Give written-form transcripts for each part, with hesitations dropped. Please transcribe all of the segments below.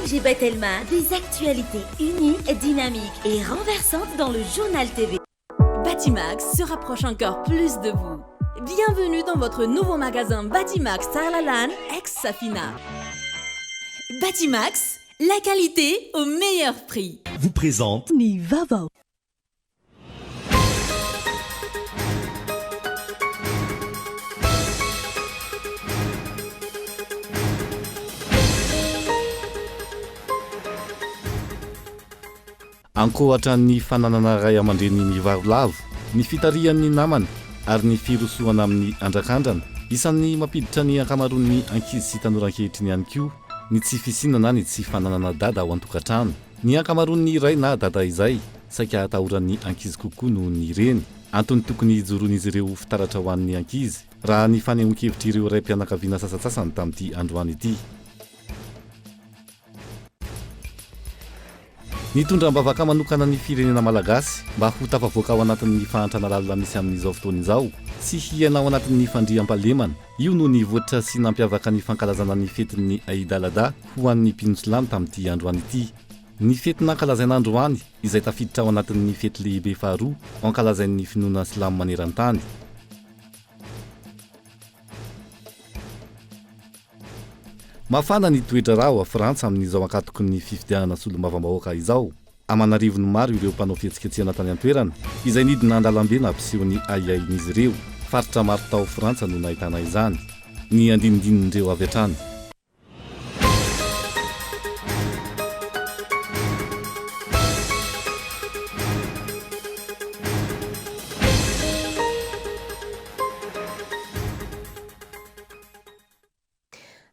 ONG Batelma, des actualités uniques, dynamiques et renversantes dans le Journal TV. Batimax se rapproche encore plus de vous. Bienvenue dans votre nouveau magasin Batimax Tsaralalàna, ex-Safina. Batimax, la qualité au meilleur prix. Vous présente. Ny vaovao. Ankoatra ny fananana ray aman-dreny mivarolavo, ny fitarihan'ny namana ary ny firosoana amin'ny andrakandrana, isan'ny mampiditra ny ankamaroan'ny ankizy sy tanora ankehitriny ihany koa ny tsy fisiana na ny tsy fananana dada ao an-tokantrano. Ny ankamaroan'ny ray na dada izay saika atahoran'ny ankizy kokoa noho ny reny. Antony tokony hijoroan'izy ireo ho fitaratra ho an'ny ankizy, raha ny fanehoan-kevitr'ireo raim-pianakaviana sasantsasany tamin'ity androany ity. Nitondra am-bavaka manokana ny firenena malagasy mba ho tafavoaka ao anatin'ny fahantrana lalina misy amin'izao fotoana izao sy hiaina ao anatin'ny fandriampahalemana. Io no nivoatra sy nampiavaka ny fankalazana ny fetin'ny Aïd al-Adha ho an'ny mpino silamo tamin'ity androany ity. Ny fety nankalazaina androany izay tafiditra ao anatin'ny fety lehibe faharoa ankalazain'ny finoana silamo maneran-tany. Mafana ny toe-draharaha ao Frantsa amin'izao ankatoky ny fifidianana solombavambahoaka izao. Aman'arivony maro ireo mpanao fihetsiketsehana tany an-toerana izay nidina an-dalambe nampiseho ny ahiahin'izy ireo. Faritra maro tao Frantsa no nahitana izany. Ny andinindinin'ireo avy hatrany.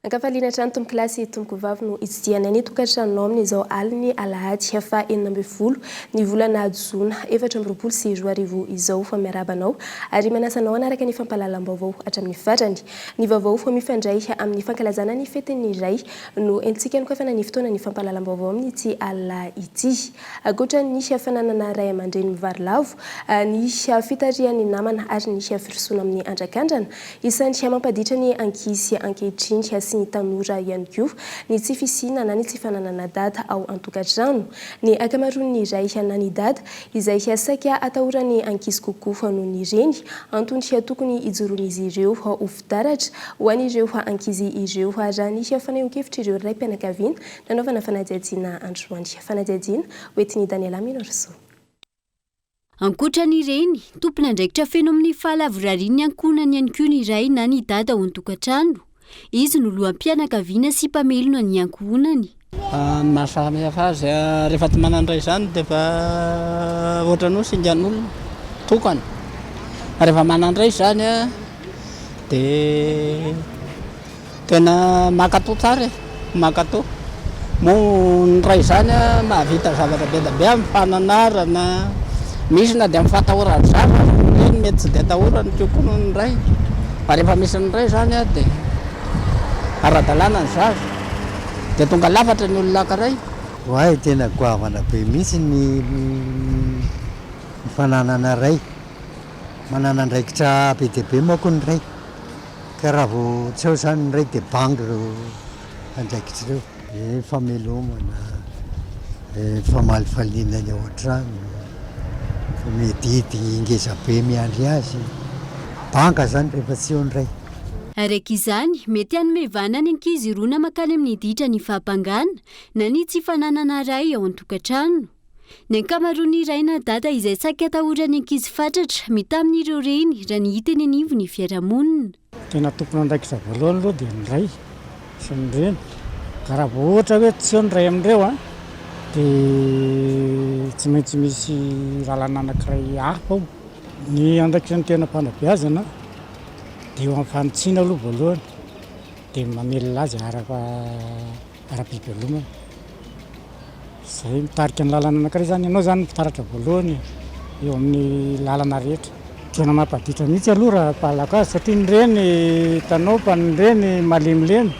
Ankafaliana hatrany tompokolahy sy tompokovavy no hitsidihanay ny tokantranonao amin'izao alin'ny alahady faha 16 ny volana jona 2024 izao. Fa miarahaba anao ary manasa anao hanaraka ny fampahalalam-baovao hatramin'ny farany. Ny vaovao mifandray amin'ny fankalazana ny fetin'ny Ray no entintsika hanokafana ny fotoanan'ny fampahalalam-baovao amin'ity alina ity. Ankoatra ny fananana ray aman-dreny mivarilavo, ny fitarihan'ny namana ary ny firosoana amin'ny andrakandrana, isan'ny mampaditra ny ankizy ankehitriny sy ny tanora ihany koa ny tsy fisiana na ny tsy fananana dada ao an-tokantrano. Ny ankamaroan'ny ray na ny dada izay saika atahoran'ny ankizy kokoa noho ny reny, antony tokony hijoroan'izy ireo ho fitaratra ho an'ireo ankizy ireo, raha ny fanehoan-kevitr'ireo raim-pianakaviana Nanaovana fanadihadiana androany. Fanadihadiana hoentin'i Daniela Minoarisoa. Ankoatra ny reny, tompon'andraikitra feno amin'ny fahalavorarian'ny ankohonany ihany koa ny ray na ny dada ao an-tokantrano. Izy no loham-pianakaviana sy mpamelona ny ankohonany. Ny maha samy hafa azy, rehefa tsy manan-dray izany dia efa ohatran'ny hoe singan'olona, tokana. Fa rehefa manan-dray izany dia. Tena mankatò tsara e, mankatò. Moa ny ray izany mahavita zavatra be dia be amin'ny fananarana, misy na dia amin'ny fahatahorana zaza aza ny reny mety tsy dia atahorany kokoa noho ny ray. Fa rehefa misy ny ray izany dia ara-dalàna ny zaza, dia tonga lafatra ny olona anankiray. Oay, tena goavana be mihitsy ny fananana ray. Manana andraikitra be dia be manko ny ray. Ka raha vao tsy ao izany ny ray dia banga ireo andraikitra ireo. Ny famelomana, ny famalifaliana ny ao an-trano, ny adidy ngeza be miandry azy. Banga izany rehefa tsy eo ny ray. Araka izany, mety hanome vahana ny ankizy hirona mankany amin'ny ditra ny fahabangana na ny tsy fananana ray ao an-tokantrano. Ny ankamaroan'ny ray na dada izay saika atahoran'ny ankizy fatratra mitaha amin'ireo reny raha ny hita eny anivon'ny fiarahamonina. Tena tompon'andraikitra voalohany aloha dia ny ray sy ny reny ka raha vao ohatra hoe tsy eo ny ray amin'ireo an dia tsy maintsy misy lalana anankiray hafa ao. Ny andraikitry ny tena fanabeazana dia eo amin'ny fanitsiana aloha voalohany dia mamelona azy araka ara-pivelomana. Izay mitarika ny lalana anankiray izany, ianao izany no mpitaratra voalohany eo amin'ny lalana rehetra. Tena mampaditra mihitsy aloha raha fahalalako azy satria ny reny hitanao fa ny reny malemilemy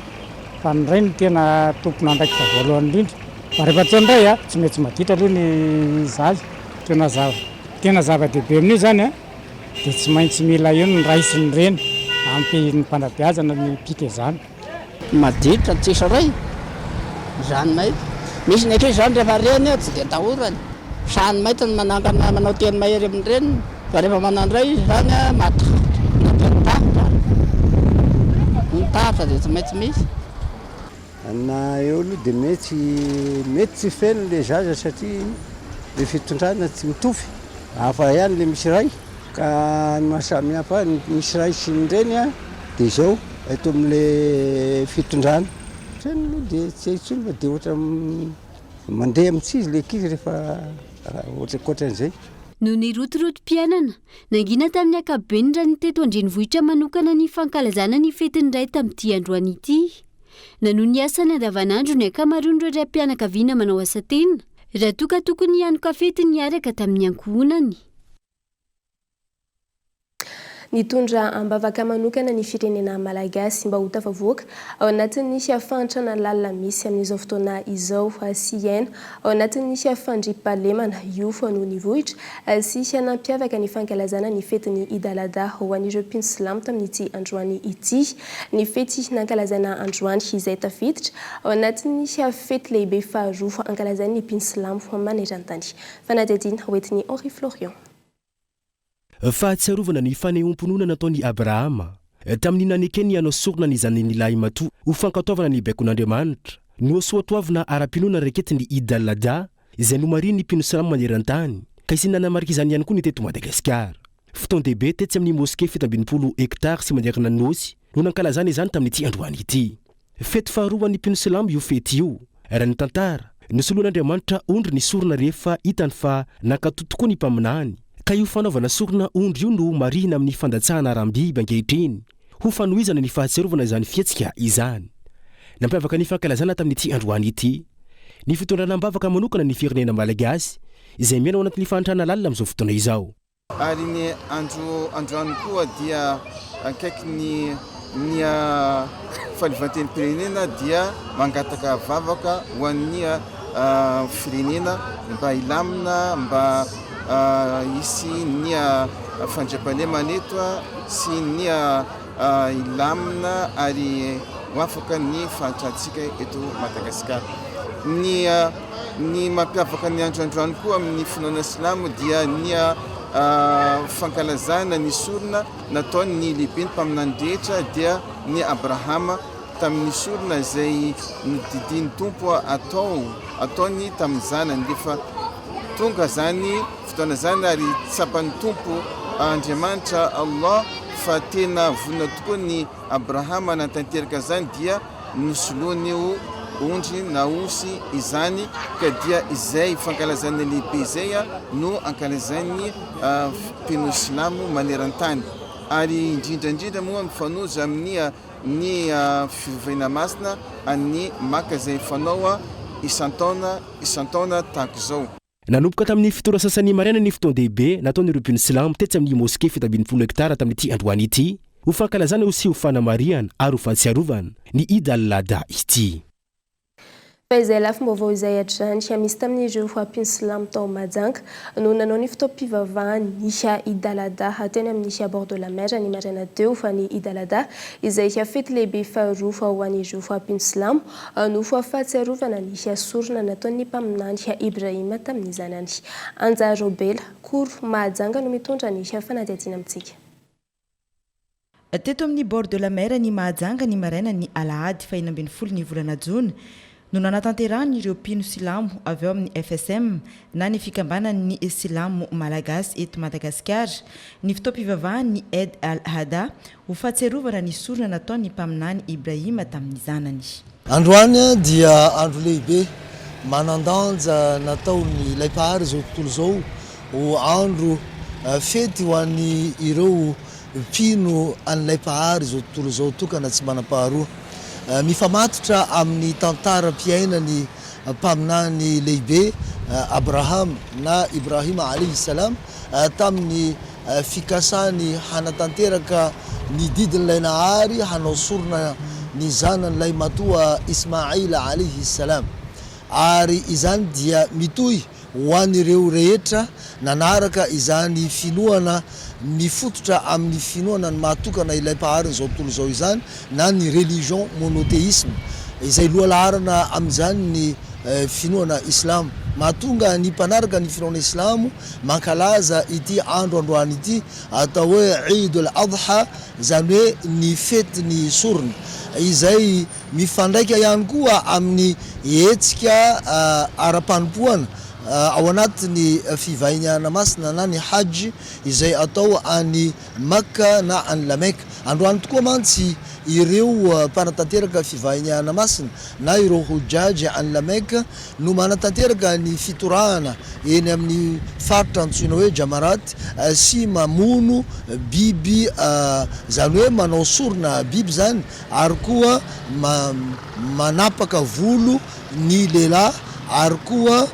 fa ny ray no tena tompon'andraikitra voalohany indrindra. Fa rehefa tsy eo ny ray a, tsy maintsy maditra aloha ny zaza. Tena zava, tena zava-dehibe amin'io izany a, dia tsy maintsy mila eo ny ray sy ny reny ampy ny fanabeazana ny fitaizana. Maditra tsisy ray. Izany mahitsy. Misy ny ankizy izany rehefa reny tsy dia atahorany. Sahany mahitsy ny manangana manao teny mahery amin'ny reniny fa rehefa manan-dray izy izany matahotra na dia ny tahotra ary. Ny tahotra dia tsy maintsy misy. Na eo aloha dia mety mety tsy feno le zaza satria le fitondrana tsy mitovy, hafa ihany le misy ray ka ny maha samy hafa ny misy ray sy ny reny a de zao eto amle fitondrana. Feno aloha dia tsy hay intsony fa dia ohatra mandeha amin'ny tsy izy le ankizy rehefa ohatra ankoatran'izay. Noho ny rotorotom-piainana, nangina tamin'ny ankapobeny raha ny teto an-drenivohitra manokana ny fankalazana ny fetin'ny Ray tamin'ity androany ity. Nanohy ny asany andavanandro ny ankamaroan'ireo raim-pianakaviana manao asa tena, raha toa ka tokony hihanoka fety niaraka tamin'ny ankohonany. Nitondra am-bavaka manokana ny firenena malagasy mba ho tafavoaka ao anatin'ny fahantrana lalina misy amin'izao fotoana izao sy hiaina ao anatin'ny fandriampahalemana. Io no nivohitra sy nampiavaka ny fankalazana ny fetin'ny Eid al-Adha ho an'ireo mpino silamo tamin'ity androany ity. Ny fety nankalazaina androany izay tafiditra ao anatin'ny fety lehibe faharoa ankalazain'ny mpino silamo maneran-tany. Fanadihadiana hoentin'i Henri Florian. Fahatsiarovana ny fanehoam-pinoana nataon'i Abrahama, tamin'ny nanekeny hanao sorona ny zanany lahimatoa ho fankatoavana ny baikon'Andriamanitra, no soatoavina ara-pinoana raiketin'ny Eid al-Adha, izay nomarihin'ny mpino silamo maneran-tany, ka isan'ny nanamarika izany ihany koa ny teto Madagasikara. Fotoan-dehibe tetsy amin'ny Moske 17 hectares sy manerana ny Nosy no nankalazana izany tamin'ity androany ity. Fety faharoa ho an'ny mpino silamo io fety io. Raha ny tantara, nosoloan'Andriamanitra ondry ny sorona rehefa hitany fa nankatò tokoa ny mpaminany, ka io fanaovana sorona ondry io no marihina amin'ny fandatsahana ràm-biby ankehitriny, ho fanohizana ny fahatsiarovana izany fihetsika izany. Nampiavaka ny fankalazana tamin'ity androany ity, ny fitondrana am-bavaka manokana ny firenena malagasy, izay miaina ao anatin'ny fahantrana lalina amin'izao fotoana izao. Ary ny andro androany koa dia akaiky ny ny fahaleovantenim-pirenena dia mangataka vavaka ho an'ny firenena mba hilamina, mba hisy ny fandriampahalemana eto sy ny hilamina ary ho afaka ny fahantrantsika eto Madagasikara. Ny Ny mampiavaka ny andro androany koa amin'ny finoana silamo dia ny fankalazana ny sorona nataon'ny lehiben'ny mpaminany rehetra dia ny Abrahama tamin'ny sorona izay nodidian'ny Tompo atao ataony tamin'ny zanany. Rehefa tonga izany fotoana izany ary tsapan'ny Tompo Andriamanitra Allah fa tena vonona tokoa ny Abrahama nanatanteraka izany dia nosoloany ho ondry na osy izany ka dia izay fankalazana lehibe izay no ankalazain'ny mpino silamo maneran-tany ary indrindra indrindra moa mifanojo amin'ny ny fivoriana masina an'ny Maka izay fanao isan-taona isan-taona tahaka izao. Nanomboka tamin'ny fito ora sasany maraina ny fotoan-dehibe nataon'ireo mpino silamo tetsy amin'ny Moske 17 hektara tamin'ity androany ity, ho fankalazana io sy ho fanamarihana ary ho fahatsiarovana ny Eid al-Adha ity. Fa izay lafim-baovao izay hatrany, misy tamin'ireo mpino silamo tao Mahajanga no nanao ny fotoam-pivavahany ny Eid al-Adha teny amin'ny bord de la mer ny maraina teo. Ny Eid al-Adha izay fety lehibe faharoa ho an'ireo mpino silamo no fahatsiarovana ny sorona nataon'ny mpaminany Ibrahima tamin'ny zanany. Anja Raobela, Koro Mahajanga no mitondra ny fanadihadiana amintsika. Teto amin'ny bord de la mer ny Mahajanga ny marainan'ny alahady faha-16 ny volana jona no nanatanterahan'ireo mpino silamo avy ao amin'ny FSM na ny fikambanan'ny silamo malagasy eto Madagasikara ny fotoam-pivavahan'ny Eid al-Adha ho fahatsiarovana ny sorona nataon'ny mpaminany Ibrahima tamin'ny zanany. Androany dia andro lehibe manan-danja nataon'Ilay Mpahary izao tontolo izao ho andro fety ho an'ireo mpino an'Ilay Mpahary izao tontolo izao tokana tsy manam-paharoa. Mifamatotra amin'ny tantaram-piainan'ny Mpaminany lehibe Abraham na Ibrahim Alayhi Salam tamin'ny fikasany hanatanteraka ny didin'Ilay Nahary hanao sorona ny zanany lahimatoa Ismaïl alayhi salam. Ary izany dia mitohy ho an'ireo rehetra nanaraka izany finoana mifototra amin'ny finoana ny maha-tokana Ilay Mpaharin'izao tontolo izao izany na ny religion monothéisme. Izay lohalaharana amin'izany ny finoana islamo. Mahatonga ny mpanaraka ny finoana islamo mankalaza ity andro androany ity atao hoe Eid al Adha, izany hoe ny fetin'ny sorona, izay mifandraika ihany koa amin'ny hetsika ara-panompoana ao anatin'ny fivahiniana masina na ny Hajj izay atao any Makka na any La Mecque. Androany tokoa mantsy ireo mpanatanteraka fivahiniana masina na ireo Hujjaj any La Mecque no manatanteraka ny fitorahana eny amin'ny faritra antsoina hoe Jamarat sy mamono biby izany hoe manao sorona biby izany ary koa manapaka volo ny lehilahy ary koa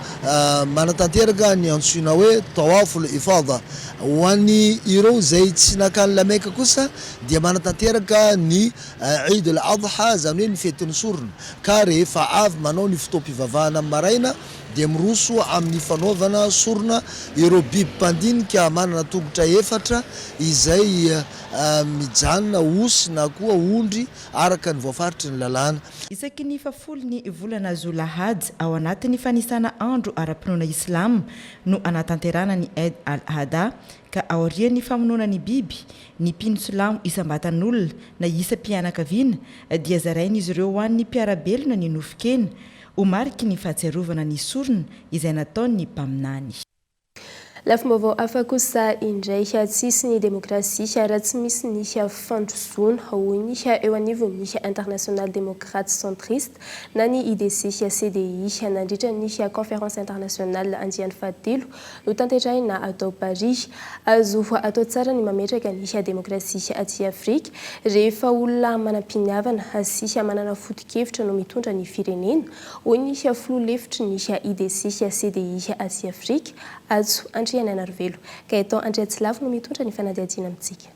manatanteraka ny antsoina hoe Tawaful Ifada. Ho an'ny ireo izay tsy nankany La Mecque kosa dia manatanteraka ny Eid al Adha, izany hoe ny fetin'ny sorona, ka rehefa avy manao ny fotoam-pivavahana amin'ny maraina dia miroso amin'ny fanaovana sorona ireo biby mpandinika manana tongotra efatra izay mijanona osy na koa ondry araka ny voafaritry ny lalàna. Isaky ny fahafolo ny volana Zolahad ao anatin'ny fanisana andro ara-pinoana Islam no anatanterahana ny Eid al-Adha ka aorian'ny famonoana ny biby, ny mpino silamo isam-batan'olona na isam-pianakaviana dia zarain'izy ireo ho an'ny mpiara-belona ny nofon-kena ho mariky ny fahatsiarovana ny sorona izay nataon'ny Mpaminany. Lafim-baovao hafa kosa indray, tsy hisy ny demokrasia raha tsy misy ny fandrosoana, hoy ny eo anivon'ny Internationale Démocrate Centriste na ny IDC CDI nandritra ny Conférence Internationale andiany fahatelo notanterahina tao Paris. Azo atao tsara ny mametraka ny demokrasia aty Afrika rehefa olona manam-piniavana sy manana foto-kevitra no mitondra ny firenena, hoy ny filoha lefitry ny IDC CDI aty Afrika, Hajo Andrianainarivelo. Gaëtan Andriatsilavo no mitondra ny fanadihadiana amintsika.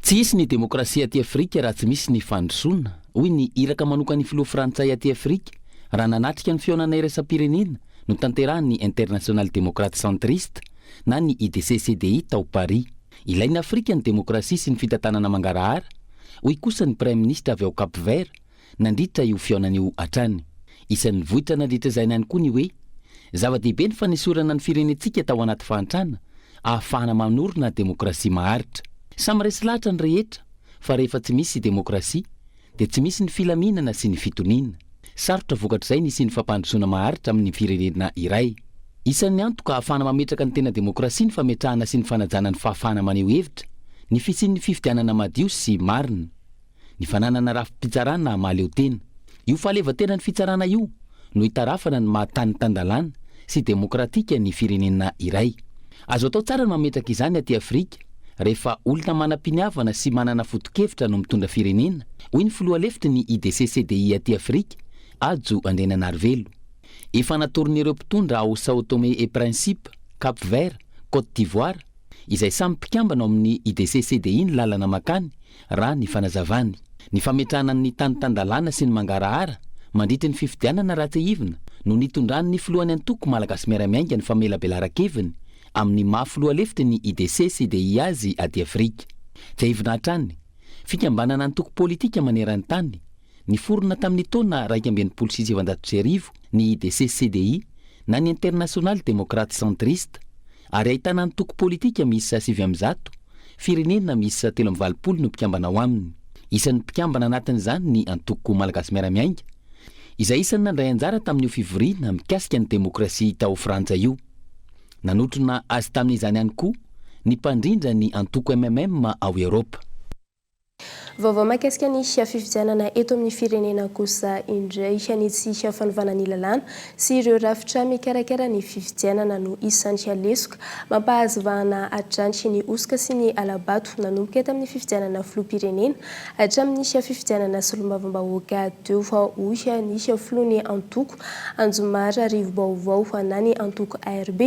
Tsy hisy ny demokrasia aty Afrika raha tsy misy ny fandrosoana, hoy ny iraka manokan'ny filoha frantsay aty Afrika raha nanatrika ny fihaonana iraisam-pirenena notanterahin'ny Internationale Démocrate Centriste na ny IDC-CDI tao Paris. Ilain'i Afrika ny demokrasia sy ny fitantanana mangarahara, hoy kosa ny praiminisitra avy ao Cap Vert, nandritra io fihaonana io hatrany. Isan'ny nivoitra nandritra izany ihany koa ny hoe, zava-dehibe ny fanesorana ny firenentsika tao anaty fahantrana ahafahana manorina demokrasia maharitra. Samy resy lahatra ny rehetra fa rehefa tsy misy demokrasia dia tsy misy ny filaminana sy ny fitoniana. Sarotra vokatr'izay ny hisian'ny fampandrosoana maharitra amin'ny firenena iray. Isan'ny antoka ahafahana mametraka ny tena demokrasia ny fametrahana sy ny fanajana ny fahafahana maneho hevitra, ny fisian'ny fifidianana madio sy marina. ny fananana rafi-pitsarana mahaleo tena. Io fahaleovantenan'ny fitsarana io no itarafana ny maha tany tan-dalàna sy demokratika ny firenena iray. Azo atao tsara ny mametraka izany aty Afrika rehefa olona manam-piniavana sy manana foto-kevitra no mitondra firenena, hoy ny filoha lefitry ny IDC-CDI aty Afrika, Hajo Andriananarivelo. Efa natoron'ireo mpitondra ao Sao Tomé et Principe, Cap Vert, Côte d'Ivoire, izay samy mpikambana ao amin'ny IDC-CDI ny lalana makany, raha ny fanazavany. Ny fametrahana ny tany tan-dalàna sy ny mangarahara mandritry ny fifidianana raha tsiahivina no nitondran'ny filohan'ny antoko Malagasy Miara-Miainga ny famelabelaran-keviny amin'ny maha filoha lefitry ny IDC-CDI azy aty Afrika. Tsiahivina hatrany, fikambanana antoko politika maneran-tany, Niforona tamin'ny taona 1961 ny IDC-CDI na ny Internationale Démocrate Centriste ary ahitana antoko politika miisa 109, firenena miisa 83 no mpikambana ao aminy. Isan'ny mpikambana anatin'izany ny antoko Malagasy Miara-Miainga, izay isan'ny nandray anjara tamin'io fivoriana mikasika ny demokrasia tao Frantsa io. Nanotrona azy tamin'izany ihany koa ny mpandrindra ny antoko MMM ao Eoropa. Vaovao mahakasika ny fifidianana eto amin'ny firenena kosa indray. Ny tsy fanovana ny lalàna sy ireo rafitra mikarakara ny fifidianana no isan'ny lesoka mampahazo vahana hatrany ny hosoka sy ny hala-bato nanomboka tamin'ny fifidianana filoham-pirenena hatramin'ny fifidianana solombavambahoaka teo, hoy ny filohan'ny antoko Anjomara Rivobaovao na ny antoko ARB.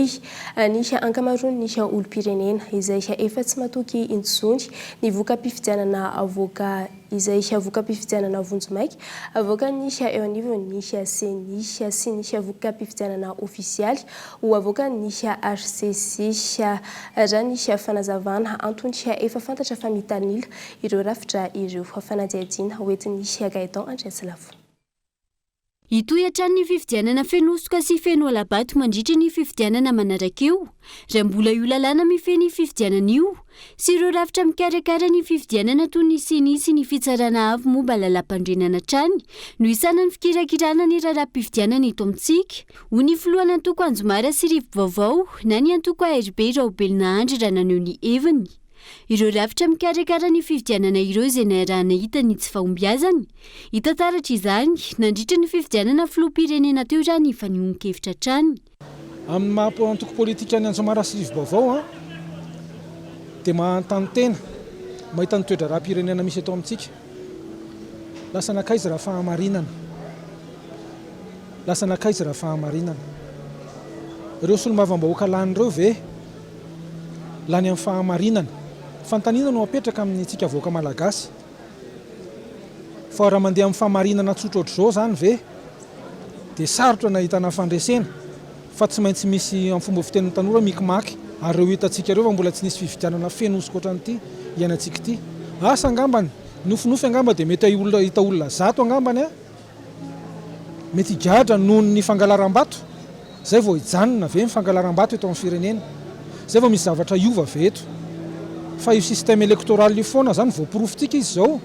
Ny ankamaroan'ny olom-pirenena izay efa tsy matoky intsony ny voka-pifidianana avoaka izay voka-pifidianana vonjimaika avoakan'ny eo anivon'ny Ceni sy ny voka-pifidianana ofisialy ho avoakan'ny hcc. Raha ny fanazavana, antony efa fantatra fa mitanila ireo rafitra ireo. Fanadihadiana hoentin'i Gaëtan Andriatsilavo. Hitohy hatrany ny fifidianana feno hosoka sy feno hala-bato mandritra ny fifidianana manaraka eo, raha mbola io lalàna mifehy ny fifidianana io sy ireo rafitra mikarakara ny fifidianana toy ny Ceni sy ny Fitsarana Avo momba Lalàmpanorenana hatrany no hisahana ny fikirakirana ny raharaham-pifidianana eto amintsika, hoy ny filohan'antoko Anjomara sy Rivobaovao na ny antoko ARB Raobelina Andry raha naneho ny heviny. Ireo rafitra mikarakara ny fifidianana ireo izay niaraha-nahita ny tsy fahombiazany. Hita taratra izany nandritra ny fifidianana filoham-pirenena teo raha ny fanehoan-kevitra hatrany. Amin'ny maha antoko politika ny Anjomara sy Rivobaovao dia mahantany tena mahita ny toe-draharaham-pirenena misy eto amintsika. Lasa nankaiza raha fahamarinana? Lasa nankaiza raha fahamarinana? Ireo solombavambahoaka lany ireo ve lany amin'ny fahamarinana? Fanontaniana no apetraka amintsika vahoaka malagasy. Fa raha mandeha amin'ny fahamarinana tsotra ohatr'izao izany ve dia sarotra ny ahitana fandresena fa tsy maintsy misy amin'ny fomba fitenin'ny tanora mikimaky ary ireo hitantsika ireo fa mbola tsy nisy fifidianana feno hosoka ohatran'ity iainantsika ity. Asa angambany, nofinofy angamba dia mety hahita olona zato angambany an! Mety higadra noho ny fangalaram-bato? Izay vao hijanona ve ny fangalaram-bato eto amin'ny firenena? Izay vao misy zavatra hiova ve eto? Fa io système électoral io foana izany voaporofontsika izy izao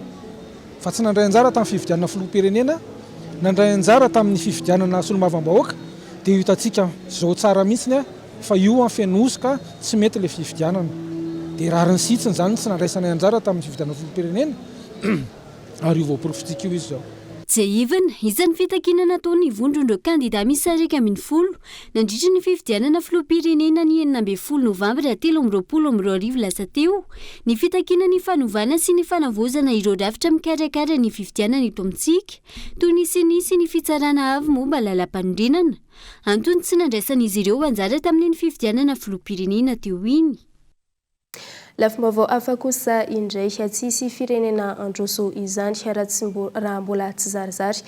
fa tsy nandray anjara tamin'ny fifidianana filoham-pirenena, nandray anjara tamin'ny fifidianana solombavambahoaka dia io hitantsika izao tsara mihitsiny fa io an feno hosoka tsy mety ilay fifidianana. Dia rariny sy hitsiny izany ny tsy nandraisanay anjara tamin'ny fifidianana filoham-pirenena. ary io voaporofontsika io izy izao. Tsiahivina, isan'ny fitakiana nataon'ny vondron'ireo kandida miisa 11 nandritra ny fifidianana filoham-pirenena ny 16 novambra 2023 lasa teo ny fitakiana ny fanovana sy ny fanavaozana ireo rafitra mikarakara ny fifidianana eto amintsika toy ny Ceni sy ny Fitsarana avo momba lalàmpanorenana. Antony tsy nandraisan'izy ireo anjara tamin'iny fifidianana filoham-pirenena teo iny. Lafim-baovao hafa kosa indray, tsy hisy firenena handroso izany raha tsy raha mbola tsy zarizary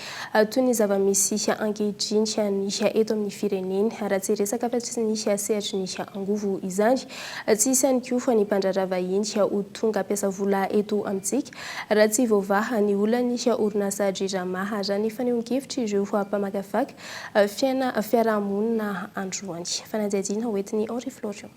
toy ny zava-misy ankehitriny ny eto amin'ny firenena, raha tsy hiresaka afa-tsy ny sehatry ny angovo izany. Tsy hisy ihany koa ny mpandraharaha vahiny ho tonga hampiasa vola eto amintsika raha tsy voavaha ny olan'ny orinasa Jirama, raha ny fanehoan-kevitr'ireo mpamakafaka fiaina fiarahamonina androany. Fanadihadiana hoentin'i Henri Florian.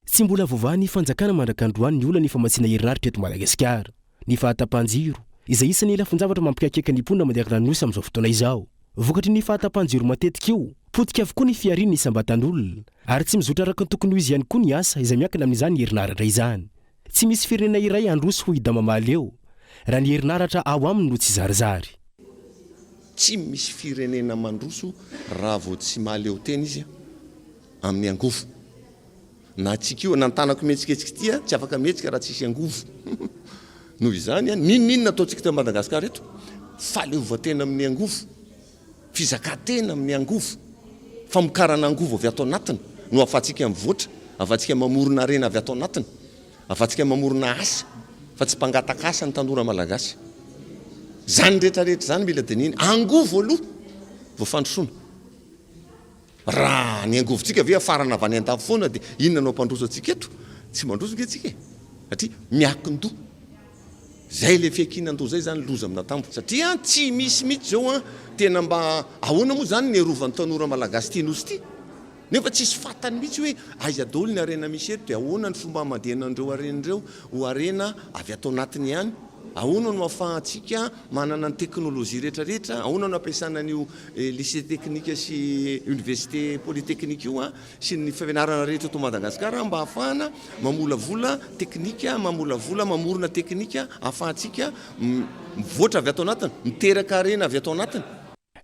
Tsy mbola voavahan'ny fanjakana mandrak'androany ny olan'ny famatsiana herinaratra eto Madagasikara. Ny fahatapahan-jiro, izay isan'ny lafin-javatra mampikaikaika ny mponina manerana ny Nosy amin'izao fotoana izao. Vokatry ny fahatapahan-jiro matetika io, potika avokoa ny fiharian'ny isam-batan'olona, ary tsy mizotra araka ny tokony ho izy ihany koa ny asa izay miankina amin'izany herinaratra izany. Tsy misy firenena iray handroso hoy i Dama Mahaleo, raha ny herinaratra ao aminy no tsy zarizary. Tsy misy firenena mandroso raha vao tsy mahaleo tena izy amin'ny angovo. Na antsika io, na ny tanako mihetsiketsika ity tsy afaka mihetsika raha tsisy angovo. Noho izany, n'inon'inona ataontsika eto Madagasikara eto, fahaleovantena amin'ny angovo, fizakantena amin'ny angovo, famokarana angovo avy ato anatiny no ahafahantsika mivoatra, ahafahantsika mamorona harena avy ato anatiny, ahafahantsika mamorona asa fa tsy mpangataka asa ny tanora malagasy. Izany rehetra rehetra izany mila dinihina. Angovo aloha vao fandrosoana. Raha ny angovontsika ve afarana avy any andafy foana dia inona no hampandroso antsika eto? Tsy mandroso nge tsika e! Satria miakin-doha. Zay le fiankinan-doha zay zany loza amin'atambo. Satria tsy misy mihitsy zao an, tena mba ahoana moa zany ny arovan'ny tanora malagasy ity nosy ity? Nefa tsisy fantany mihitsy hoe aiza daholo ny harena misy eto dia ahoana ny fomba hamadihana an'ireo harena ireo ho harena avy ato anatiny ihany? Ahoana no ahafahantsika manana ny teknolojia rehetra rehetra? Ahoana no ampiasana an'io lycée technique sy université polytechnique io sy ny fianarana rehetra eto Madagasikara mba ahafahana mamolavola teknika, mamolavola, mamorona teknika ahafahantsika mivoatra avy ato anatiny, miteraka harena avy ato anatiny.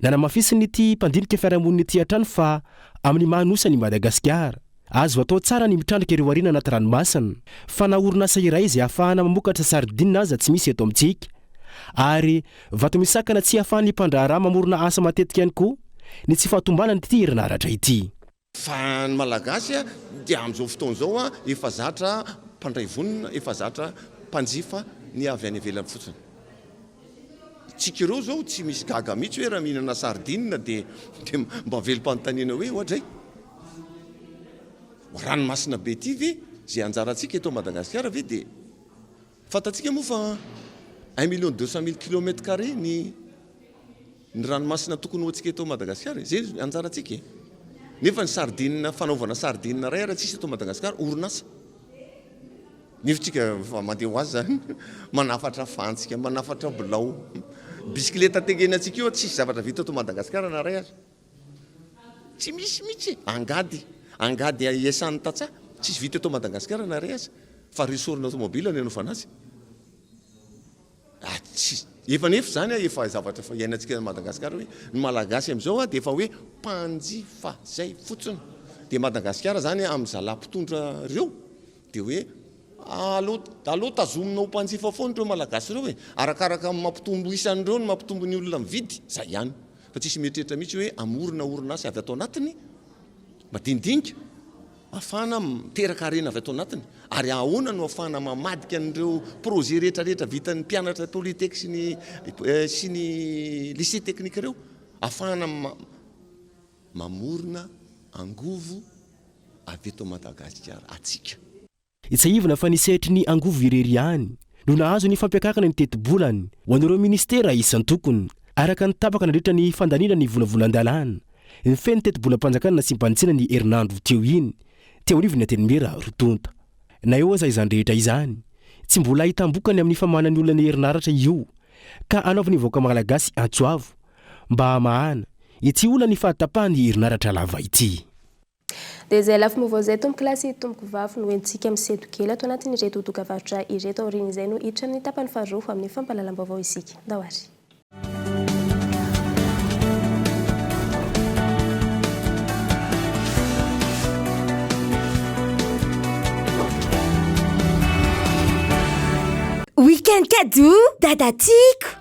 Nanamafisin'ity mpandinika fiarahamonina ity hatrany fa amin'ny maha Nosy an'i Madagasikara, azo atao tsara ny mitrandraka ireo harena anaty ranomasina, fa na orinasa iray izay ahafahana mamokatra sardine aza tsy misy eto amintsika. Ary vato misakana tsy ahafahan'ny mpandraharaha mamorona asa matetika ihany koa ny tsy fahatombanan'ity herinaratra ity. Fa ny Malagasy dia amin'izao fotoana izao efa zatra mpandray vonona, efa zatra mpanjifa. ny avy any ivelany fotsiny. Tsika ireo zao tsy misy gaga mihitsy hoe raha mihinana sardine dia dia mba velom-panontaniana hoe oadray. Ranomasina be ity ve izay anjarantsika eto Madagasikara ve dia fantatsika moa fa un million deux cent mille kilomètres carrés ny ny ranomasina tokony ho antsika eto Madagasikara e, zay anjarantsika e. Nefa ny sardine fanaovana sardine iray ara tsisy eto Madagasikara, orinasa. Nefa tsika efa mandeha ho azy zany, manafatra fantsika, manafatra bilao. Bisikileta tengenantsika io tsisy zavatra vita eto Madagasikara na iray aza. Tsy misy mihitsy e! Angady, angady iasan'ny tantsaha, tsisy vita eto Madagasikara na iray aza, fa ressorts-na tomobile no anaovana azy. Ah tsy, efa nefa izany ah, efa zavatra efa iainantsika any Madagasikara hoe ny Malagasy amin'izao ah dia efa hoe mpanjifa zay fotsiny. Dia Madagasikara izany amin'ny zalahy mpitondra ireo dia hoe aleo, aleo tazomina ho mpanjifa foana ireo Malagasy ireo e! Arakaraka ny mampitombo isa an'ireo no mampitombo ny olona mividy, zay ihany. Fa tsisy mieritreritra mihitsy hoe hamorona orinasa avy ato anatiny madinidinika ahafahana miteraka harena avy ato anatiny ary ahoana no ahafahana mamadika an'ireo projet rehetra rehetra vitan'ny mpianatra polytech sy ny sy ny lycée technique ireo ahafahana mamorona angovo avy eto Madagasikara atsika. Tsiahivina fa ny sehatry ny angovo irery ihany no nahazo ny fampiakarana ny tetibolany ho an'ireo minisitera isan-tokony, araka ny tapaka nandritra ny fandaniana ny volavolan-dalàna mifehy ny tetibolam-panjakana nasiam-panitsiana ny herinandro teo iny teo anivon'ny Antenimiera roa tonta. Na eo aza izany rehetra izany, tsy mbola ahitam-bokany amin'ny famahana ny olan'ny herinaratra io ka anaovan'ny vahoaka malagasy antso avo mba hamahana ity olan'ny fahatapahan'ny herinaratra lava ity. Dia izay lafim-baovao izay tompokolahy sy tompokovavy no entintsika misedo kely ato anatin'ireto dokavarotra ireto. Aorian'izay no hiditra amin'ny tapany faharoa amin'ny fampahalalam-baovao isika. Ndao ary. Week-end cadeau, dada tiako!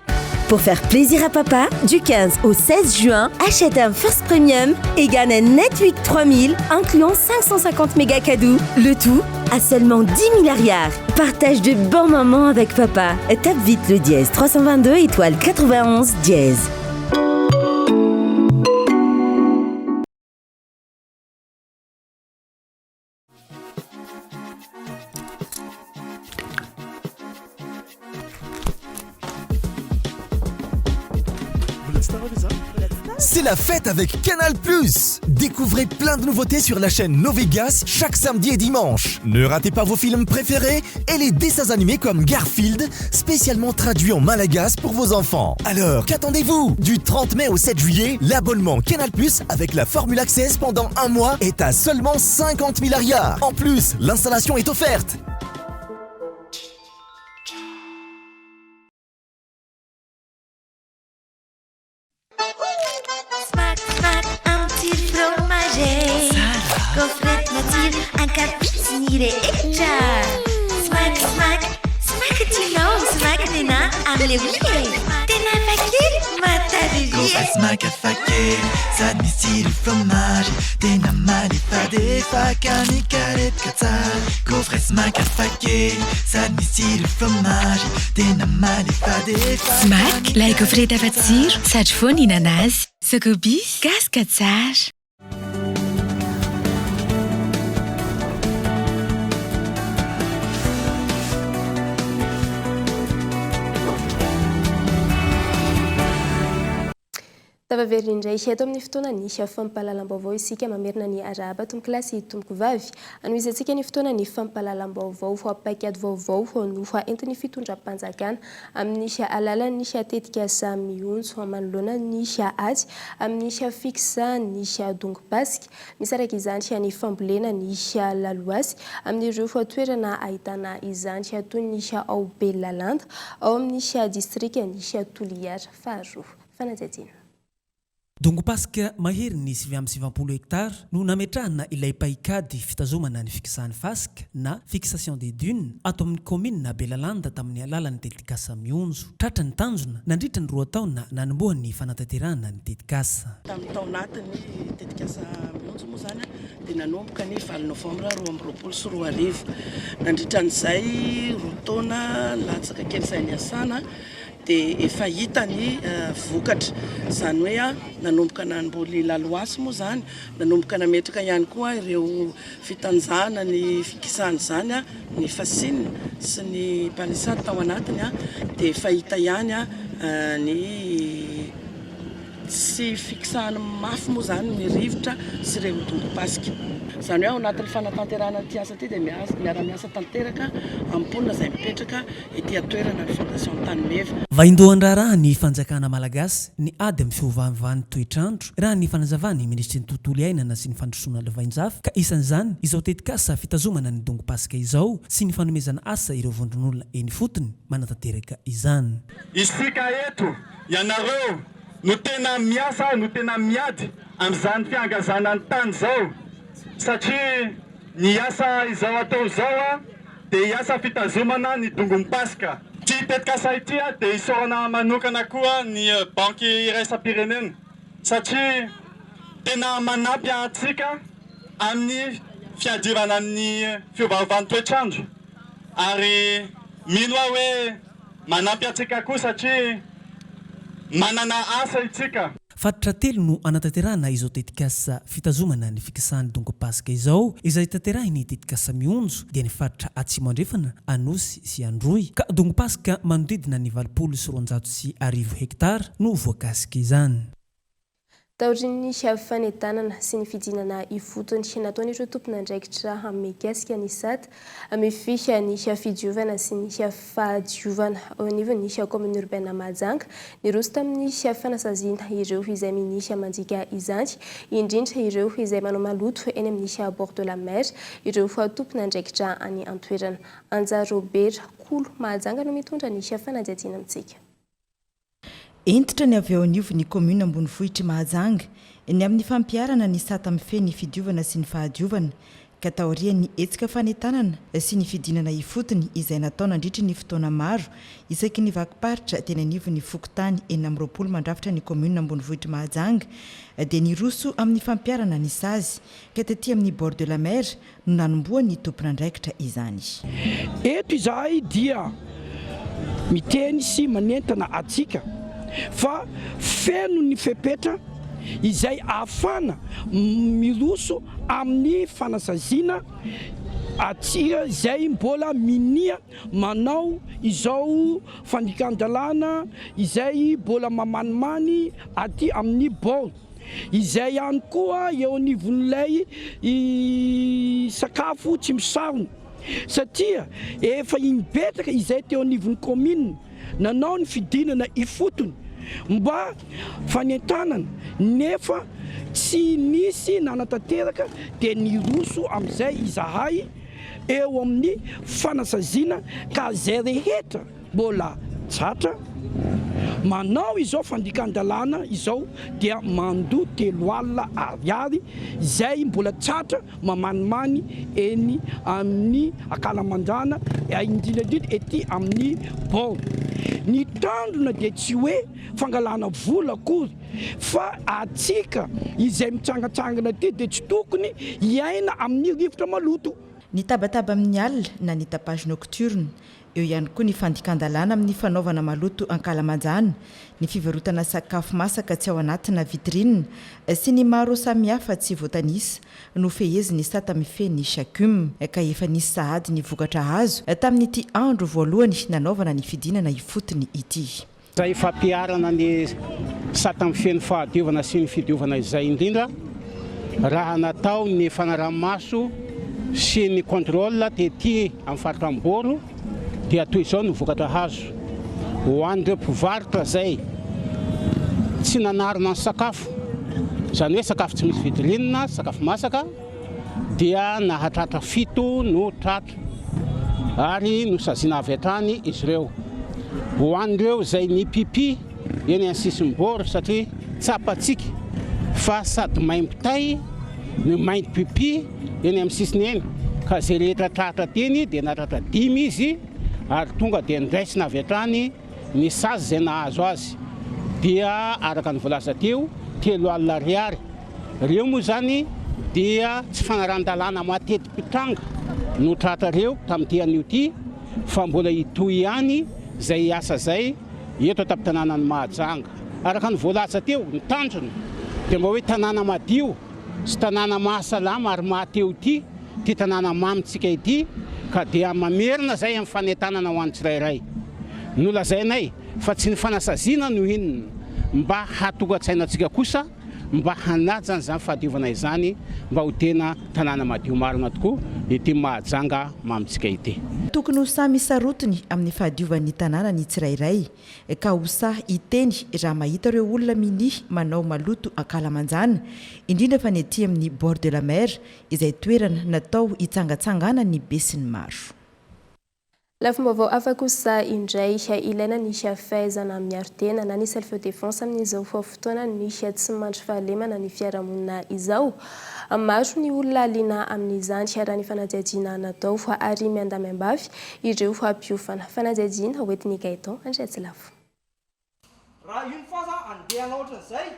Pour faire plaisir à papa, du 15 au 16 juin, achète un First Premium et gagne un Netweek 3000 incluant 550 méga cadeaux. Le tout à seulement 10 000 ariary. Partage de bons moments avec papa. Tape vite le dièse 322 étoile 91 dièse. C'est la fête avec Canal+. Découvrez plein de nouveautés sur la chaîne Novegas chaque samedi et dimanche. Ne ratez pas vos films préférés et les dessins animés comme Garfield, spécialement traduit en malagasy pour vos enfants. Alors, qu'attendez-vous Du 30 mai au 7 juillet, l'abonnement Canal+ avec la Formule Access pendant un mois est à seulement 50 000 ariary. En plus, l'installation est offerte. Smack smack un petit fromager Gaufrette matsiro ankafiziny rehetra Smack smack smack tianao smack nena amle oui e Tena hafakely mahatavy ery e Gaufrette smack hafakely sady misy tsiro fromage Tena malefadefaka mikarepoka tsara Gaufrette smack hafakely sady misy tsiro fromage Tena malefadefaka Smack, ilay gaufrette afa-tsiro sady vao nihinana azy. Socobis, gasy ka tsara. Tafaverina indray eto amin'ny fotoanan'ny fampahalalam-baovao isika mamerina ny arahaba tompokolahy sy tompokovavy. Anohizantsika ny fotoanan'ny fampahalalam-baovao. Paikady vaovao no entin'ny fitondram-panjakana amin'ny alalan'ny tetikasa mionjo manoloana ny ady amin'ny fikisahan'ny dongom-pasika. Misy araka izany ny fambolena ny laloasy amin'ireo toerana ahitana izany toy ny ao Belalanda ao amin'ny distrikan'i Toliara faharoa. Fanadihadiana. Dongom-pasika maherin'ny 99 hektara no nametrahana ilay paikady fitazomana ny fikisahan'ny fasika na fixation des dunes ato amin'ny kaominina Belalanda tamin'ny alalan'ny tetikasa Mionjo. Tratra ny tanjona nandritra ny roa taona nanombohan'ny fanatanterahana ny tetikasa. Tamin'ny tao anatin'ny tetikasa Mionjo. Mionjo moa izany dia nanomboka ny valo novambra 2022. Nandritra an'izay roa taona latsaka kely izay niasana dia efa hita ny vokatra. Izany hoe nanomboka namboly laloasy moa izany, nanomboka nametraka ihany koa ireo fitanjahana ny fikisahana izany, ny fascine sy ny palissade tao anatiny dia efa hita ihany ny tsy fikisahany mafy moa izany ny rivotra sy ireo dongom-pasika. Izany hoe ao anatin'ny fanatanterahana ity asa ity dia miara-miasa tanteraka amin'ny mponina izay mipetraka ety an-toerana ny Fondation Antanimeva. Vaindohan-draharaha ny fanjakana malagasy ny ady amin'ny fiovaovan'ny toetr'andro, raha ny fanazavan'ny minisitry ny Tontolo iainana sy ny fandrosoana lovainjafy, ka isan'izany izao tetikasa fitazomana ny dongom-pasika izao sy ny fanomezana asa ireo vondron'olona eny ifotony manatanteraka izany. Isika eto, ianareo no tena miasa, no tena miady amin'izany fihangazana ny tany izao satria ny asa izao atao izao dia hiasa fitazomana ny dongom-pasika. Ity tetikasa ity dia isaorana manokana koa ny Banky iraisam-pirenena satria tena manampy antsika amin'ny fiadivana amin'ny fiovaovan'ny toetr'andro ary mino aho hoe manampy antsika koa satria manana asa itsika. Faritra telo no hanatanterahana izao tetikasa fitazomana ny fikisahan'ny dongom-pasika izao, izay tanterahin'ny tetikasa Mionjo, dia ny faritra Atsimo Andrefana, Anosy sy Androy, ka dongom-pasika manodidina ny 1280 hektara no voakasik'izany. Taorian'ny fanentanana sy ny fidinana ifotony nataon'ireo tompon'andraikitra mikasika ny sata mifehy ny fidiovana sy ny fahadiovana eo anivon'ny kaominina urbaine Mahajanga, niroso tamin'ny fanasaziana ireo izay minia mandika izany, indrindra ireo izay manao maloto eny amin'ny bord de la mer, ireo tompon'andraikitra any an-toerana. Anja Robert Kolo, Mahajanga no mitondra ny fanadihadiana amintsika. Hentitra ny avy eo anivon'ny kaominina ambonivohitr'i Mahajanga ny amin'ny fampiharana ny sata mifehy ny fidiovana sy ny fahadiovana ka taorian'ny hetsika fanentanana sy ny fidinana ifotony izay natao nandritry ny fotoana maro isaky ny vakim-paritra teny anivon'ny fokontany 26 mandrafitra ny kaominina ambonivohitr'i Mahajanga dia niroso amin'ny fampiharana ny sazy ka tety amin'ny bord de la mer no nanombohan'ny tompon'andraikitra izany. Eto izahay dia miteny sy manentana antsika fa feno ny fepetra izay ahafana miroso amin'ny fanasaziana antsika izay mbola minia manao izao fandikan-dalàna izay mbola mamanimany aty amin'ny bord. Izay ihany koa eo anivon'ilay sakafo tsy misarona satria efa im-betsaka izay teo anivon'ny kaominina nanao ny fidinana ifotony mba fanentanana nefa tsy nisy nanatanteraka dia niroso amin'izay izahay eo amin'ny fanasaziana ka izay rehetra Mbola tratra manao izao fandikan-dalàna izao dia mandoa 30 ariary izay mbola tratra mamanimany eny amin'ny ankalamanjana indrindra indrindra ety amin'ny bord. Ny tanjona dia tsy hoe fangalana vola akory fa atsika izay mitsangatsangana ety dia tsy tokony hiaina amin'ny rivotra maloto. Ny tabataba amin'ny alina na ny tapage nocturne Eo ihany koa ny fandikan-dalàna amin'ny fanaovana maloto ankalamanjana, ny fivarotana sakafo masaka tsy ao anatina vitrine sy ny maro samihafa tsy voatanisa no fehezin'ny sata mifehy ny Chacum ka efa nisy sahady ny vokatra azo tamin'ity andro voalohany nanaovana ny fidinana ifotony ity. Izay fampiharana ny sata mifehy ny fahadiovana sy ny fidiovana izay indrindra raha natao ny fanaraha-maso sy ny contrôle tety amin'ny faritra Amboro dia toy izao ny vokatra azo. Ho an'ireo mpivarotra izay tsy nanarina ny sakafo, izany hoe sakafo tsy misy vitrine, sakafo masaka, dia nahatratra fito no tratra ary nosaziana avy hatrany izy ireo. Ho an'ireo izay nipipi eny amin'ny sisin'ny bord satria tsapantsika fa sady maimbo tay no mainty pipi eny amin'ny sisiny eny ka izay rehetra tratra teny dia nahatratra dimy izy ary tonga dia ndraisina avy hatrany ny sazy izay nahazo azy dia araka ny voalaza teo 30 ariary. Ireo moa izany dia tsy fanarahan-dalàna mateti-pitranga no tratrareo tamin'ity anio ity fa mbola hitohy ihany izay asa izay eto an-tampon-tanànan'i Mahajanga. Araka ny voalaza teo, ny tanjona dia mba hoe tanàna madio sy tanàna mahasalama ary mahatehotia ity tanàna mamintsika ity ka dia mamerina izay amin'ny fanentanana ho an'ny tsirairay. Nolazainay fa tsy ny fanasaziana no inona mba hahatonga-tsaina antsika kosa mba hanaja an'izany fahadiovana izany mba ho tena tanàna madio marina tokoa ity Mahajanga mamintsika ity. Tokony ho samy sarotiny amin'ny fahadiovan'ny tanàna ny tsirairay ka ho sahy hiteny raha mahita ireo olona minia manao maloto ankalamanjana, indrindra fa ny aty amin'ny bord de la mer izay toerana natao hitsangatsanganan'ny besinimaro. Lafim-baovao hafa kosa indray, ilaina ny fahaizana miaro tena na ny self defense amin'izao fotoanan'ny tsy mandry fahalemana ny fiarahamonina izao. Maro ny olona liana amin'izany raha ny fanadihadiana natao ary miandahy miambavy ireo mpiofana. Fanadihadiana hoentin'i Gaëtan Andriatsilafo. Raha une fois za andeha hanao ohatran'izay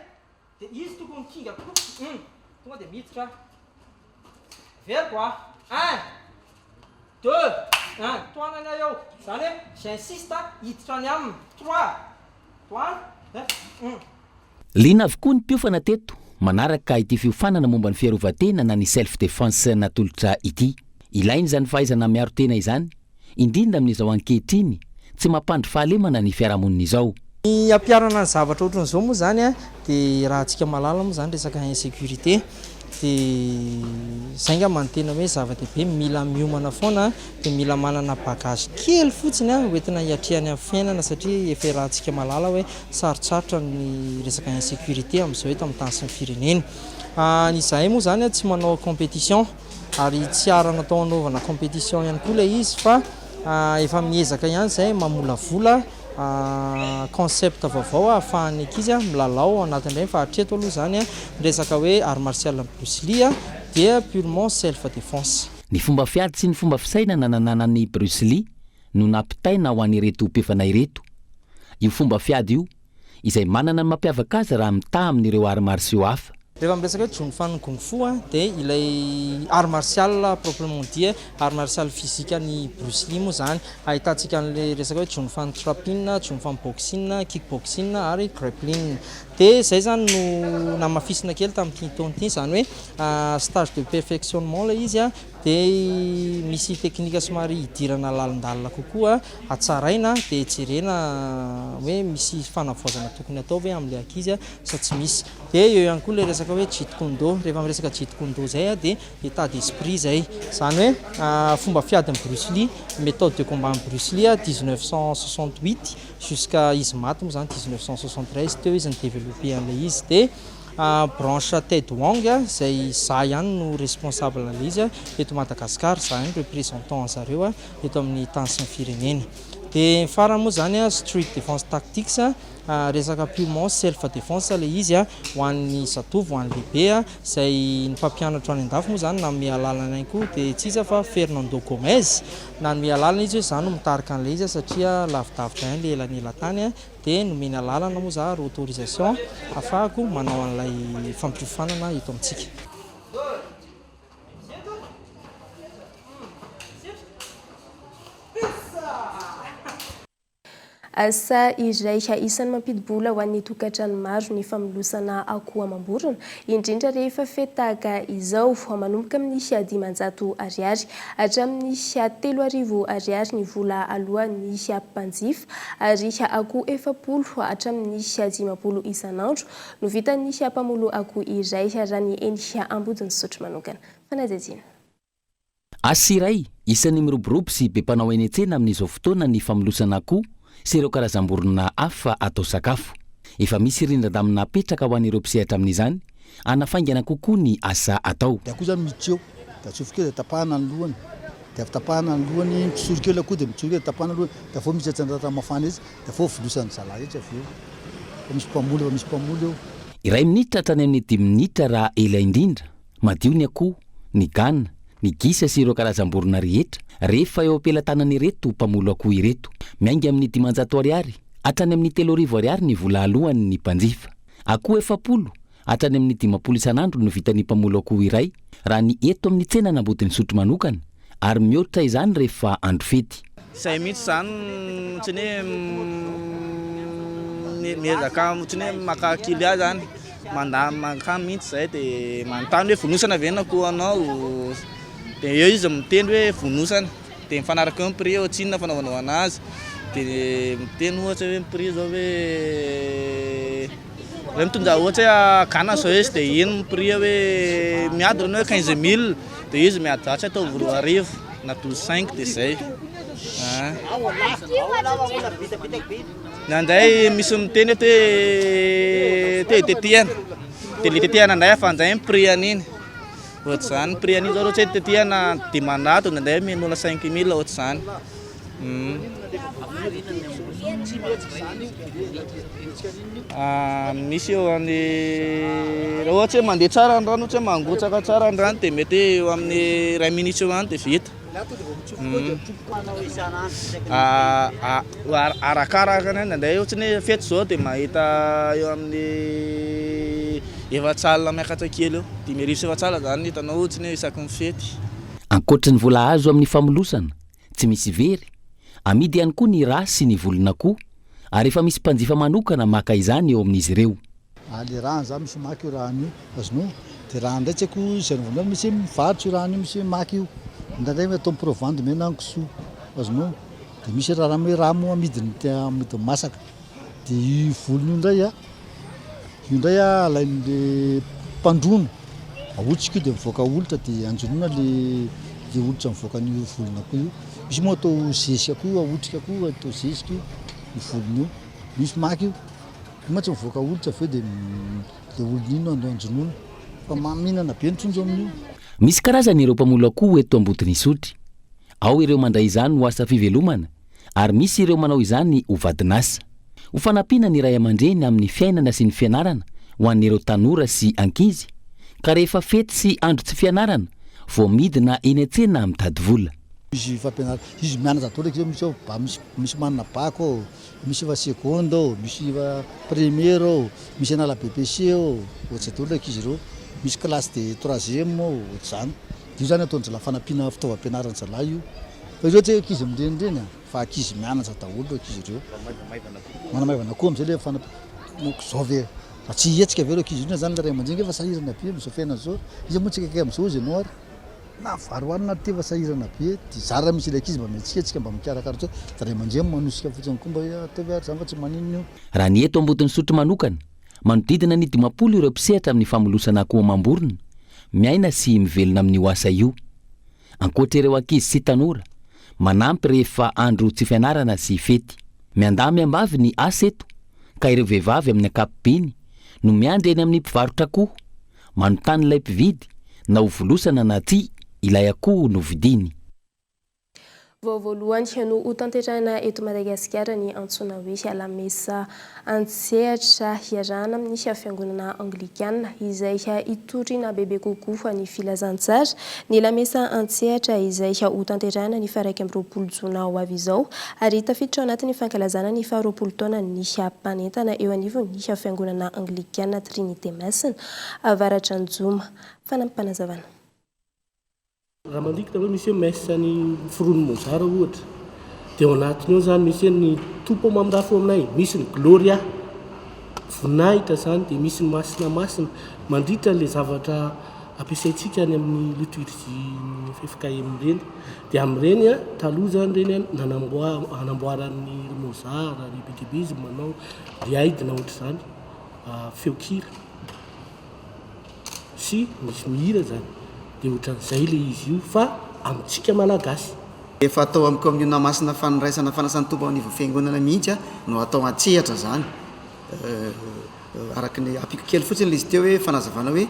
dia izy tokony kinga koa hum tonga dia miditra aho. Averiko a! Un! Deux! Un! Tohanany aho eo. Izany hoe j'insiste hiditra any aminy. Trois! Tohano! Deux! Hum. Liana avokoa ny mpiofana teto manaraka ity fiofanana momba ny fiarovan-tena na ny self defense natolotra ity. Ilaina izany fahaizana miaro tena izany, indrindra amin'izao ankehitriny tsy mampandry fahalemana ny fiarahamonina izao. Ny hampiharana ny zavatra ohatran'izao moa izany dia raha antsika mahalala moa izany resaka insécurité dia izay angamba no tena hoe zava-dehibe, mila miomana foana dia mila manana bagage kely fotsiny hoentina hiatrehana ny fiainana satria efa iarahantsika mahalala hoe sarotsarotra ny resaka insécurité amin'izao eto amin'ny tany sy ny firenena. Ny izahay moa izany tsy manao compétition ary tsy ara natao hanaovana compétition ihany koa ilay izy fa efa miezaka ihany izahay mamolavola concept vaovao ahafahan'ny ankizy milalao ao anatin'ireny fa hatreto aloha izany ny resaka hoe art martial amin'i Bruce Lee dia purement self défense. Ny fomba fiady sy ny fomba fisainana nananan'i Bruce Lee no nampitaina ho an'ireto mpiofana ireto. Io fomba fiady io, izay manana ny mampiavaka azy raha mitaha amin'ireo arts martiaux hafa. Rehefa miresaka hoe Jun Fan Kung Fu dia ilay art martial proprement dit, art martial physique an'i Bruce Lee moa izany. Ahitantsika an'ilay resaka hoe Jun Fan Trapping, Jun Fan Boxing, Kick Boxing ary Grappling. Dia izay izany no namafisina kely tamin'ity taona ity, izany hoe stage de perfectionnement ilay izy Dia misy teknika somary hidirana lalindalina kokoa, hatsaraina dia jerena hoe misy fanavaozana tokony hatao ve amin'ilay ankizy sa tsy misy. Dia eo ihany koa ilay resaka hoe Jeet Kune Do. Rehefa miresaka Jeet Kune Do izay dia état d'esprit izay. Izany hoe fomba fiadin'i Bruce Lee, méthode de combat an'i Bruce Lee 1968 jusqu'à izy maty moa izany 1973, teo izy ni-developper an'ilay izy. Dia Branche Ted Wong izay izaho ihany no responsable an'ilay izy eto Madagascar, izaho ihany représentant an'zareo eto amin'ny tany sy ny firenena. Dia ny farany moa izany Street Defense Tactics, resaka purement self defense ilay izy ho an'ny zatovo, ho an'ny lehibe, izay ny mpampianatro any andafy moa izany nanome alalana ihany koa dia tsy iza fa Fernando Gomez, nanome alalana izy hoe izaho no mitarika an'ilay izy satria lavidavitra ihany ilay elanelan-tany. Dia nomena alalana moa za ary autorisation hafahako manao an'ilay fampiofanana eto amintsika. Asa iray isan'ny mampidi-bola ho an'ny tokantrano maro ny famolosana akoho amam-borona, indrindra rehefa fety tahaka izao. Manomboka amin'ny 500 ariary hatramin'ny 3000 ariary ny vola aloan'ny mpanjifa ary akoho 40 hatramin'ny 50 isan'andro no vitan'ny mpamolo akoho iray raha ny eny Ambodin'Isotry manokana. Fanadihadiana. Asa iray isan'ny miroborobo sy be mpanao eny an-tsena amin'izao fotoana ny famolosana akoho sy ireo karazam-borona hafa atao sakafo. Efa misy rindran-damina apetraka ho an'ireo mpisehatra amin'izany hanafaingana kokoa ny asa atao. Dia akoho zany miditra eo, dia atsofoka eo dia tapahana ny lohany, dia avy tapahana ny lohany, mitsorika eo ilay akoho dia mitsorika eo dia tapahana ny lohany, dia avy eo misy atsandratra mafana etsy, dia avy eo volosan'ny zalahy etsy avy eo, fa misy mpamoly, efa misy mpamoly eo. Iray minitra hatrany amin'ny dimy minitra raha ela indrindra, madio ny akoho, ny gana, ny gisa sy ireo karazam-borona rehetra rehefa eo am-pelatanan'ireto mpamolo akoho ireto. Miainga amin'ny 500 ariary hatrany amin'ny 3000 ariary ny vola aloan'ny mpanjifa. Akoho 40. hatrany amin'ny 50 isan'andro no vitan'ny mpamolo akoho iray raha ny eto amin'ny tsenan'Ambodinisotry manokana ary mihoatra izany rehefa andro fety. Zay mihitsy zany ohatry ny hoe miezaka ohatry ny hoe maka client zany, mandà mankany mihitsy zay de manontany hoe fonosana ve ny akohonao, de eo izy miteny hoe fonosana, de mifanaraka eo ny prix hoe ohatrinona fanaovanao anazy, de miteny ohatra hoe ny prix zao hoe hoe mitondra ohatra hoe gana zao izy de iny ny prix hoe miady reo hoe 15 mille de izy miady ratsy ataovy 2000 na 12 5 de zay. Ndraindray misy miteny eto hoe te tetehana de le tetehana indray hafa indray ny prix an'iny, ohatr'izany ny prix an'iny zao raha ohatra hoe tetehana 500 indraindray omen'olona 5000 ohatr'izany. Misy eo amin'ny raha ohatry hoe mandeha tsara ny rano, ohatra hoe mangotraka tsara ny rano dia mety hoe eo amin'ny iray minitra eo ihany dia vita. Arakaraka ny indraindray ohatry ny hoe fety izao dia mahita eo amin'ny 400 miakatra kely eo, 450 izany no hitanao ohatry ny hoe isaky ny fety. Ankoatry ny vola azo amin'ny famolosana, Tsy misy very. Amidy ihany koa ny rà sy ny volon'akoho ary efa misy mpanjifa manokana maka izany eo amin'izy ireo. Ah le rà za misy maka io rà-ny io azonao de rà ndray tsy haiko izay voalohany misy mivarotra io rà-ny io misy maka io indraindray atao provende mena ny kisoa azonao de misy raha hoe rà moa amidiny amidiny masaka de io volony io ndray a Io indray alain'le mpandrono, ahotsika io dia mivoaka olitra dia anjonoana le le olitra mivoaka an'io volon'akoho io. Misy moa atao zezika koa, ahotrika koa atao zezika io, io volony io. Misy maka io, io mantsy mivoaka olitra avy eo dia le olona iny no anjonoana. Fa mihinana be ny trondro amin'io. Misy karazany ireo mpamono akoho eto Ambodin'Isotry. Ao ireo mandray izany ho asa fivelomana ary misy ireo manao izany ho vadin'asa. Ho fanampiana ny ray aman-dreny amin'ny fiainana sy ny fianarana ho an'ireo tanora sy ankizy, ka rehefa fety sy andro tsy fianarana vao midina eny an-tsena mitady vola. Izy fampianarana, izy mianatra daholo akia, misy ao ba misy misy manana bac ao, misy efa seconde ao, misy efa première ao, misy hanala BEPC ao, ohatr'izay daholo ankizy ireo, misy classe de troisième ao, ohatr'izany. Io zany ataon-dry zalahy fanampiana fitaovam-pianaran-dry zalahy io. Fa ireo tsy ankizy mirenireny a! Fa ankizy mianatra daholo ireo ankizy ireo. Manamaivana koa amin'izay ilay fanampiana. Izao ve? Raha tsy hihetsika ve ireo ankizy ireo zany ilay ray aman-dreny efa sahirana be amin'izao fiainana izao. Iza moa tsy akaiky amin'izao izy ianao ary? Na vary hohanina ary ity efa sahirana be. Dia zara raha misy ilay ankizy mba mihetsiketsika mba mikarakara ohatr'izao. Dia ray aman-dreny manosika fotsiny koa mba hoe ataovy ary izany fa tsy maninona io. Raha ny eto Ambodin'Isotry manokana, manodidina ny 50 ireo mpisehatra amin'ny famolosana akoho amam-borona, miaina sy mivelona amin'io asa io. Ankoatra ireo ankizy sy tanora, manampy rehefa andro tsy fianarana sy fety. Miandahy miambavy ny asa eto, ka ireo vehivavy amin'ny ankapobeny no miandry eny amin'ny mpivarotra akoho, manontany ilay mpividy na ho volosana na tsia ilay akoho novidiany. Vao voalohany no hotanterahina eto Madagasikara ny antsoina hoe lamesa an-tsehatra hiarahana amin'ny Fiangonana Anglikana izay hitoriana bebe kokoa ny filazantsara. Ny lamesa an-tsehatra izay hotanterahina ny faha 21 jona ho avy izao ary tafiditra ao anatin'ny fankalazana ny faha 20 taonan'ny mpanentana eo anivon'ny Fiangonana Anglikana Trinite Masina Avaratr'Anjoma. Fanampim-panazavana. Raha mandikitra hoe misy hoe messe ny foronin'i Mozart ohatra, dia ao anatiny ao izany misy hoe ny Tompo mamindrafo aminay, misy ny Gloria, voninahitra izany, dia misy ny Masina Masina, mandritra ilay zavatra ampiasaintsika any amin'ny liturgie-n'ny ffkm ireny. Dia amin'ireny an, taloha izany ireny an, nanamboa- anamboaran'ny ry Mozart, ry be dia be izy manao, ry Haydn ohatr'izany, feon-kira. sy misy mihira zany de otran'izay le izy io fa amintsika malagasy. Efa atao amin'ny kaomiona masina fandraisana fanasan'ny Tompo ao anivon'ny fiangonana mihitsy no atao an-tsehatra izany. Araka ny ampiako kely fotsiny ilay izy teo hoe fanazavana hoe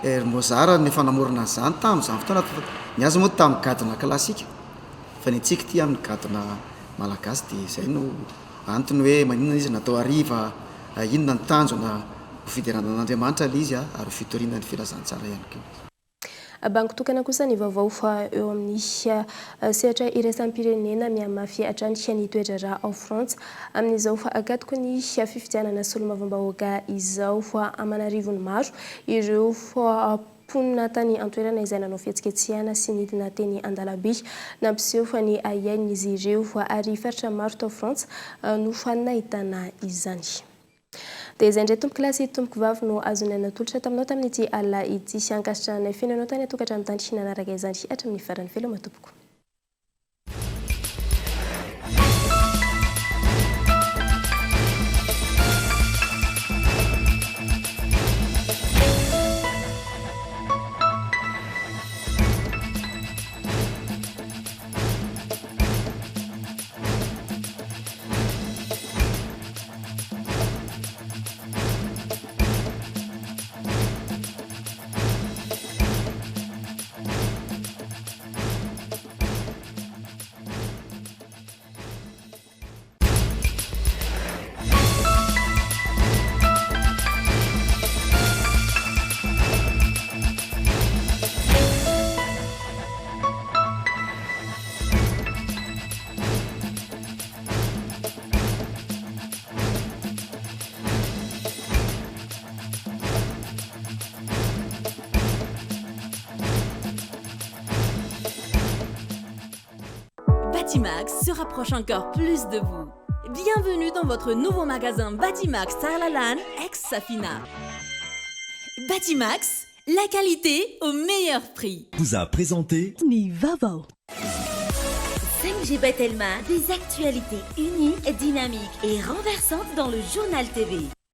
ry Mozart no efa namorona an'izany tamin'izany fotoana, ny azy moa tamin'ny gadona klasika fa ny antsika ity amin'ny gadona malagasy dia izay no Antony hoe maninona izy natao hariva, inona ny tanjona, ho fiderana an'Andriamanitra ilay izy ary ho fitoriana ny filazantsara ihany koa. Bango tokana kosa ny vaovao eo amin'ny sehatra iraisam-pirenena mihamafy hatrany ny toe-draharaha ao Frantsa amin'izao ankatoky ny fifidianana solombavambahoaka izao. Aman'arivony maro ireo mponina tany an-toerana izay nanao fihetsiketsehana sy nidina teny an-dalambe nampiseho ny ahiahin'izy ireo ary faritra maro tao Frantsa no nahitana izany. Dia izay indray tompoko lahy sy tompoko vavy no azonay natolotra taminao tamin'ity alina ity. Ankasitrahanay feno anao tany an-tokantrano tany nanaraka izany hatramin'ny farany. Veloma tompoko. Batimax se rapproche encore plus de vous. Bienvenue dans votre nouveau magasin Batimax Tsaralalàna ex Safina. Batimax, la qualité au meilleur prix. Vous a présenté Ny vaovao. 5G by Telma, des actualités uniques, dynamiques et renversantes dans le journal TV.